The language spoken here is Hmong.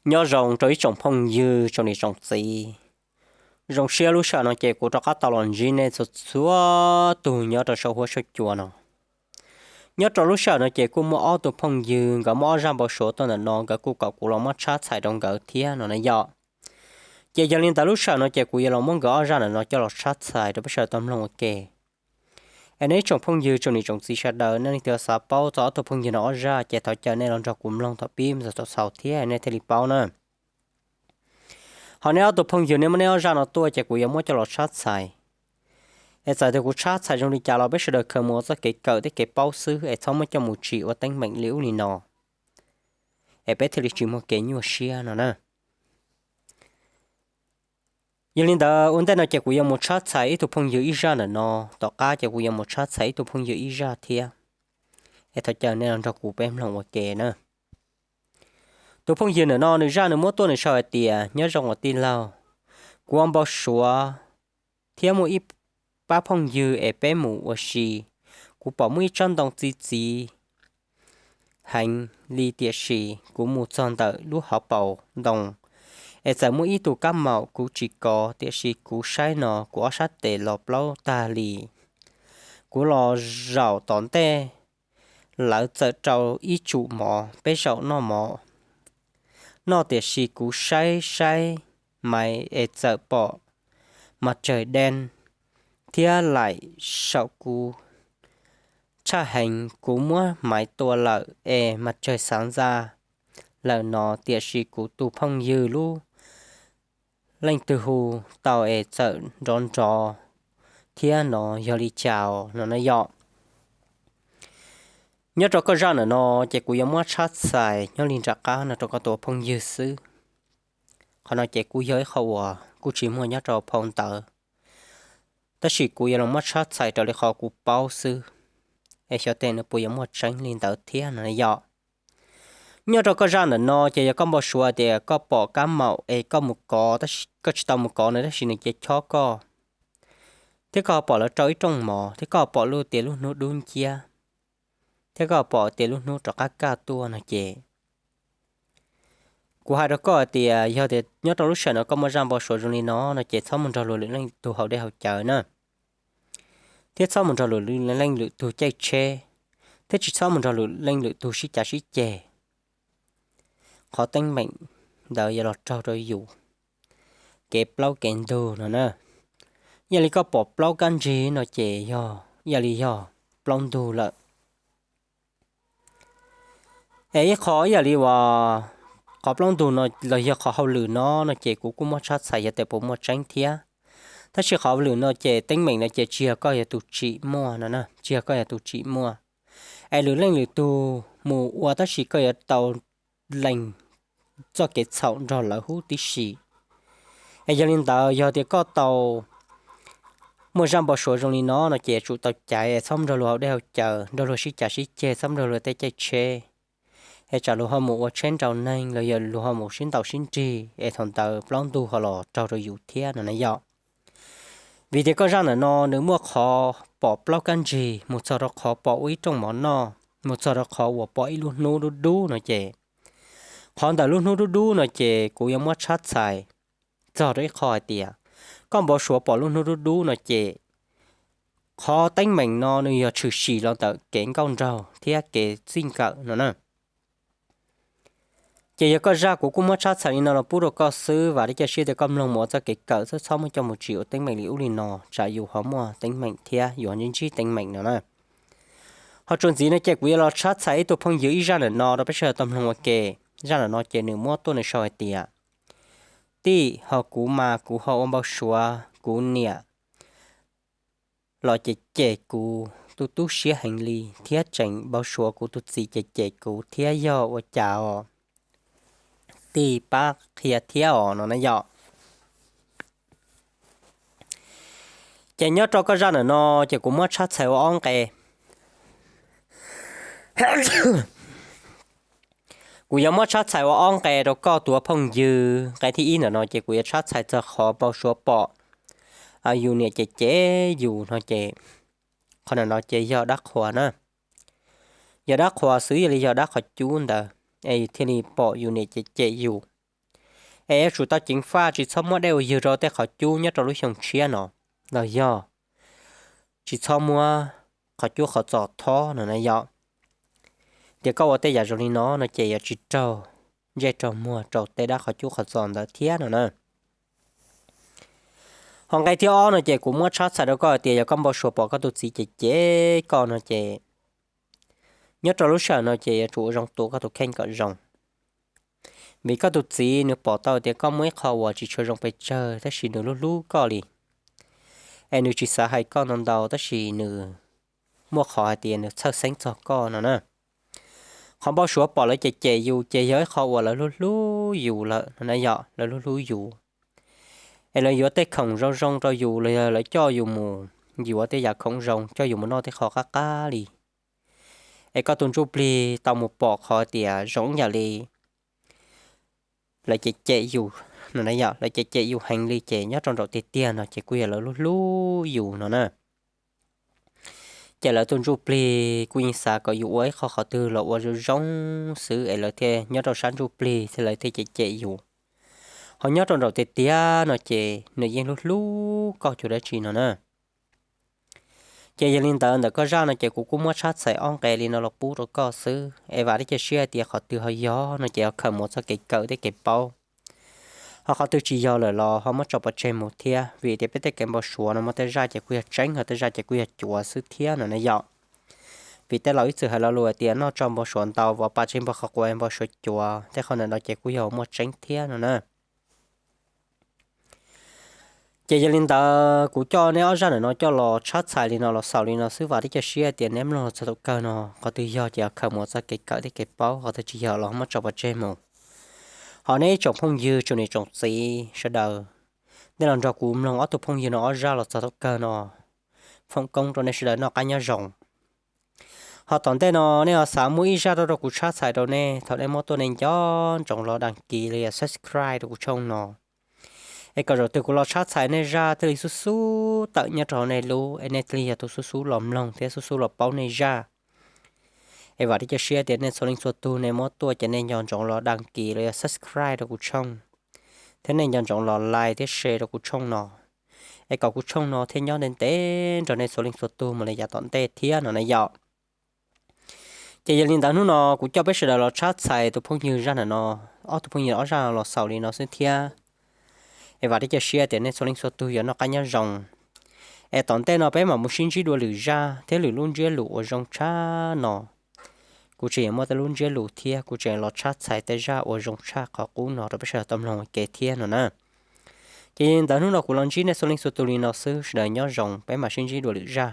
Nyob zoo rau ib tsoom phooj ywg tsoom niam tsoom txiv. Zoo siab lub sij hawm no ces kuv rov qab tau los ntsib nej txhua txhua tus nyob rau saum huab saum cua no. Nyob rau lub sij hawm no ces kuj muaj ob tug phooj ywg nkawd muaj ob zaj npau suav tuaj ntawm no, nkawd kuj kom kuv los muab tshab txhais rau nkawd thiab no na yom. Ces yog li ntawd lub sij hawm no ces kuv yuav los muab nkawd ob zaj ntawm no coj los tshab txhais rau peb sawv daws tau mloog ua ke. Es nej ib tsoom phooj ywg tsoom niam tsoom txiv sawv daws, nej leej twg xav paub txog ob tug phooj ywg no ob zaj ces thov caw nej los nrog kuv mloog thaum pib mus txog thaum xaus thiab nej thiaj li paub na. Ho nej ob tug phooj ywg nej muab nej ob zaj no tuaj ces kuv yuav muab coj los tshab txhais. Es txawm tias kuv tshab txhais zoo li cas los peb sawv daws khaws mus ua txoj kev kawm thiab kev paub xwb, es txhob muab coj mus tsim ua teeb meem li ub li no, es peb thiaj li tsis muaj kev nyuaj siab no na. Yog li ntawd ua ntej no ces kuv yuav mus tshab txhais ib tug phooj ywg ib zaj ntawm no, tom qab ces kuv yuav mus tshab txhais ib tug phooj ywg ib zaj thiab. Es thov caw nej los nrog kuv peb mloog ua ke na. Tus phooj ywg ntawm no nws zaj nws muab tuaj nws sau hais tias, nyob zoo os tij laug, kuv ua npau suav thiab muaj ib pab phooj ywg es peb mus ua si. Kuv pom muaj ib tsob ntoo txi txiv heev li tiam sis kuv mus txog ntawm lub hauv paus ntoo es txawm muaj ib tug kab maum kuv tsis kov, tiam sis kuv saib no kuv ob sab tes los plaub tag li. Kuv los zaum tom ntej, lawv txawm rau ib tsum mov peb zaum noj mov noj, tiam sis kuv saib saib maiv es txawm pom mas tsawg dees thiab laim saum kuv tshaj heev. Kuv muab maiv tua lawm es mas tsawg xav ntxa lawm no, tiam sis kuv tus phooj ywg lub leej twg hu tau es txawm nrov nrov thiab no yog li cas no na yom. Nyob rau koj zaj ntawm no ces kuv yuav muab tshab txhais nyob li nram qab no rau koj tus phooj ywg xwb. Qhov no ces kuj yog ib qho uas kuj tsis muaj nyob rau phau ntawv, tab sis kuv yuav los muab tshab txhais raws li qhov kuv paub xwb, es xyov tej nws puas yuav muaj tseeb li ntawd thiab no na yom. Nyob rau koj zaj ntawm no ces yog koj npau suav tias koj pom kab maum es koj mus kov, tab sis koj tsis tau mus kov nws tab sis nws cia chob koj, thiab koj pom lawv rau ib rooj mov thiab koj pom lub tias lub hnub dub nciab, thiab koj pom tias lub hnub rov qab kaj tuaj no ces kuv hais rau koj hais tias yog tias nyob rau lub sij hawm no koj muaj zaj npau suav zoo li no no ces txhob mus nrog luag lwm leej lwm tus haus dej haus cawv na, thiab txhob mus nrog luag lwm leej lwm tus caij tsheb, thiab tsis txhob mus nrog luag lwm leej lwm tus sib cav sib ceg. Qhov teeb meem ntawd yuav los raug rau yus kev plaub kev ntug no na. Ib yam li koj pom plaub kab ntsig no ces yog ib yam li yog plaub ntug lawm. Es ib qho ib yam li uas qhov plaub ntug no los yog qhov hauj lwm no no ces kuv kuj muab tshab txhais yog tias puas muaj tseeb thiab. Tab sis qhov hauj lwm no ces teeb meem no ces tsis yog koj yog tus tsim muaj no na, tsis yog koj yog tus tsim muaj. Es lwm leej lwm tug mus ua tab sis koj yuav tau lees txoj kev txhaum nrog lawv huv tib si. Es yog li ntawd yog tias koj tau muaj zaj npau suav zoo li no no ces tsum tau caiv es txhob nrog luag haus dej haus cawv, nrog luag sib cav sib ceg, txhob nrog luag tej caij tsheb, es tsam luag ho mus ua tsheb nrau neeg los yog luag ho mus sib ntaus sib nrig es thaum ntawd plaub ntug ho los raug rau yus thiab no na yom. Vim tias koj zaj ntawm no nws muaj qhov pom plaub kab ntsig mus txog rau qhov pom ua ib rooj mov noj, mus txog rau qhov uas pom ib lub hnub dub dub no ces, qhov ntawm lub hnub dub dub no ces kuv yuav muab tshab txhais txog rau ib qho hais tias koj npau suav pom lub hnub dub dub no ces qhov teeb meem no nws yog tshwm sim los ntawm kev nkauj nraug thiab kev txij nkawm no na. Ces yog koj zaj kuv kuj muab tshab txhais li no los pub rau koj xwb, vam thiab cia siab tias koj mloog mus ua txoj kev kawm xwb, txhob muab coj mus tsim ua teeb meem li ub li no, tsam yus ho muaj teeb meem thiab yus ho ntsib ntsib teeb meem no na. Ho txuas ntxiv no ces kuv yuav los tshab txhais ib tug phooj ywg ib zaj ntawm no rau peb sawv daws tau mloog ua ke. Zaj ntawm no ces nws muab tuaj nws sau hais tias, tij, ho kuv mas kuv ho ua npau suav kuv niam los cem cem kuv tu tu siab heev li, thiab tseem npau suav kuv tus txiv cem cem kuv thiab, yog ua cas os? Tij pab qhia thiab os no na yom. Ces nyob rau koj zaj ntawm no ces kuv muab tshab txhais ua ob nqe. Kuv yuav muab tshab txhais ua ob nqe rau koj tus phooj ywg. Nqe thib ib ntawm no ces kuv yuav tshab txhais txog qhov npau suav pom yus niam cem cem yus no ces, qhov ntawm no ces yog dab qhuas na. Yog dab qhuas xwb, yog li yog dab qhov cub ntawd es thiaj li pom yus niam cem cem yus. Es yuav tsum tau ceev faj tsis txhob muab dej ua ywg rau tej qhov cub nyob rau lub xyoo tshiab no, los yog tsis txhob muab qhov cub qhov txos thob no na yom. Tias koj ua tej yam zoo li no no ces yuav tsis raug ntsej raug muag rau tej dab qhov cub qhov txos ntawd thiab no na. Ho nqe thib ob no ces kuv muab tshab txhais rau koj hais tias yog koj npau suav pom koj tus txiv cem cem koj no ces nyob rau lub sij hawm no ces yuav tsum ua zoo tu koj tus kheej kom zoo. Vim koj tus txiv nws pom tau tias koj muaj ib qho uas tsis tshua zoo pes tsawg tab sis nws hlub hlub koj li. Es nws tsis xav hais koj ntau ntau tab sis nws muaj qhov hais tias nws txhawj xeeb txog koj no na. Qhov npau suav pom lawv cem cem yus ces yog ib qho uas lawv hlub hlub yus lawm no na yom, lawv hlub hlub yus. Es lawv yuav tej khoom zoo zoo rau yus los yog lawv coj yus mus yuav tej yam khoom zoo, coj yus mus noj tej qho qab qab li. Es koj tus ntsuj plig tau mus pom qhov tias zoo ib yam li lawv cem cem yus no na yom, lawv cem cem yus heev li ces nyob rau nraum tiag tiag no ces kuj yog lawv hlub hlub yus no na. Ces lawv tus ntsuj plig kuj yeej xav kom yus ua ib qho qhov twg los ua zoo zoo xwb es lawv thiaj nyob rau sab ntsuj plig thiab lawv thiaj cem cem yus. Ho nyob rau nraum tiag tiag no ces nws yeej hlub hlub koj cuag dab tsi no na. Ces yog li ntawd ntawm koj zaj no ces kuv kuj muab tshab txhais ob nqe li no los pub rau koj xwb es vam thiab cia siab hais tias qhov twg ho yog no ces ho khaws mus ua txoj kev kawm thiab kev paub. Ho qhov twg tsis yog lawm los ho muab tso pov tseg mus thiab, vim tias peb tej kev npau suav no muaj tej zaj ces kuj yog tseeb, ho tej zaj ces kuj yog cuav xwb thiab no na yom. Vim tej laus ib txwm hais lo lus hais tias noj tso npau suav ntau, vov pa tsis npau qhov quav npau suav cuav, tej qhov ntawm no ces kuj yog muaj tseeb thiab no na. Ces yog li ntawd kuv coj nej ob zaj ntawm no coj los tshab txhais li no los xaus li no xwb, vam thiab cia siab tias nej mloog los txog thaum kawg no qhov twg yog ces ho khaws mus ua txoj kev kawm thiab kev paub, qhov twg tsis yog los muab tso pov tseg mus. Ho nej ib tsoom phooj ywg tsoom niam tsoom txiv sawv daws, nej los nrog kuv mloog ob tug phooj ywg no ob zaj los txog thaum kawg no, foom koob rau nej sawv daws noj qab nyob zoo. Ho tom ntej no nej ho xav muaj ib zaj rau rau kuv tshab txhais rau nej, thaum nej muab tuaj nej nco ntsoov los đăng ký los yog subscribe rau kuv channel no, es kom zaum twg kuv los tshab txhais nej zaj thiaj li xub xub tawm nyob rau hauv nej lub es nej thiaj li yog tus xub xub los mloog thiab xub xub los paub nej zaj. Es vam thiab cia siab tias nej txhua leej txhua tug nej muab tuaj ces nej nco ntsoov los đăng ký los yog subscribe rau kuv channel, thiab nej nco ntsoov los like thiab share rau kuv channel no, es kom kuv channel no thiaj nyob ntev ntev nrog nej txhua leej txhua tug mus li yav tom ntej thiab no na yom. Ces yog li ntawd hnub no kuv coj peb sawv daws los tshab txhais tus phooj ywg zaj ntawm no, ob tug phooj ywg ob zaj los xaus li no xwb thiab. Es vam thiab cia siab tias nej txhua leej txhua tug yuav noj qab nyob zoo. Es tom ntej no peb mam mus sib ntsib dua lwm zaj thiab lwm lub ntsiab lus uas zoo tshaj no. Kuv tseem yuav muaj tej lub ntsiab lus thiab kuv tseem los tshab txhais tej zaj uas zoo tshaj qhov qub no rau peb sawv daws tau mloog ua ke thiab no na. Ces yog li ntawd hnub no kuv los ntsib nej txhua leej txhua tug li no xwb, sawv daws nyob zoo, peb mam sib ntsib dua lwm zaj.